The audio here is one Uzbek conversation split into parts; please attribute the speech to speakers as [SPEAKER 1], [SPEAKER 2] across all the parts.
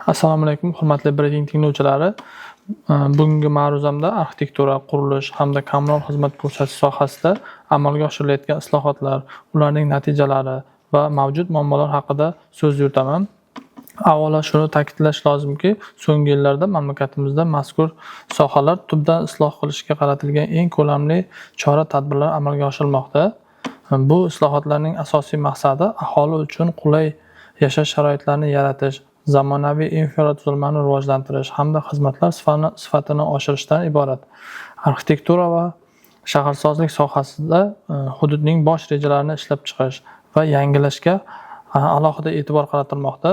[SPEAKER 1] Assalomu alaykum, hurmatli brifing tinglovchilari. Bugungi ma'ruzamda arxitektura, qurilish hamda kommunal xizmat ko'rsatish sohasida amalga oshirilayotgan islohotlar, ularning natijalari va mavjud muammolar haqida so'z yuritaman. Avvalo shuni ta'kidlash lozimki, so'nggi yillarda mamlakatimizda mazkur sohalar tubdan isloh qilishga qaratilgan eng ko'lamli chora-tadbirlar amalga oshirilmoqda. Bu islohotlarning asosiy maqsadi aholi uchun qulay yashash sharoitlarini yaratish, zamonaviy infratuzilmani rivojlantirish hamda xizmatlar sifatini oshirishdan iborat. Arxitektura va shaharsozlik sohasida hududning bosh rejalarini ishlab chiqish va yangilashga alohida e'tibor qaratilmoqda.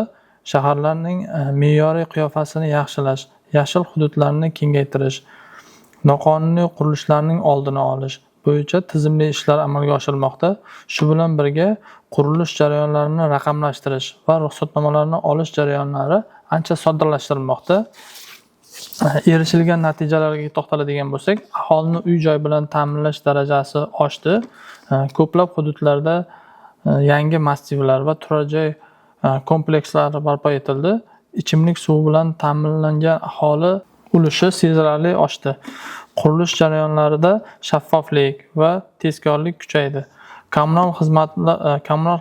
[SPEAKER 1] Shaharlarning me'yoriy qiyofasini yaxshilash, yashil hududlarni kengaytirish, noqonuniy qurilishlarning oldini olish bo'yicha tizimli ishlar amalga oshirilmoqda. Shu bilan birga qurilish jarayonlarini raqamlashtirish va ruxsatnomalarni olish jarayonlari ancha soddalashtirilmoqda. Erishilgan natijalarga to'xtaladigan bo'lsak, aholini uy-joy bilan ta'minlash darajasi oshdi. Ko'plab hududlarda yangi massivlar va turar joy komplekslari barpo etildi. Ichimlik suvi bilan ta'minlangan aholi ulushi sezilarli oshdi. Qurilish jarayonlarida shaffoflik va tezkorlik kuchaydi. Kommunal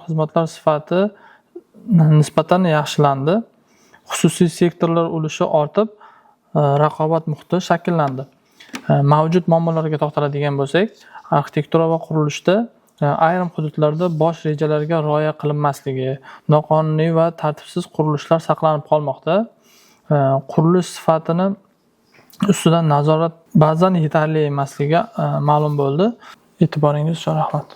[SPEAKER 1] xizmatlar sifati nisbatan yaxshilandi. Xususiy sektorlar ulushi ortib, raqobat muhiti shakllandi. Mavjud muammolarga to'xtaladigan bo'lsak, arxitektura va qurilishda ayrim hududlarda bosh rejalarga rioya qilinmasligi, noqonuniy va tartibsiz qurilishlar saqlanib qolmoqda. Qurilish sifatini ustidan nazorat ba'zan yetarli emasligi ma'lum bo'ldi. E'tiboringiz uchun rahmat.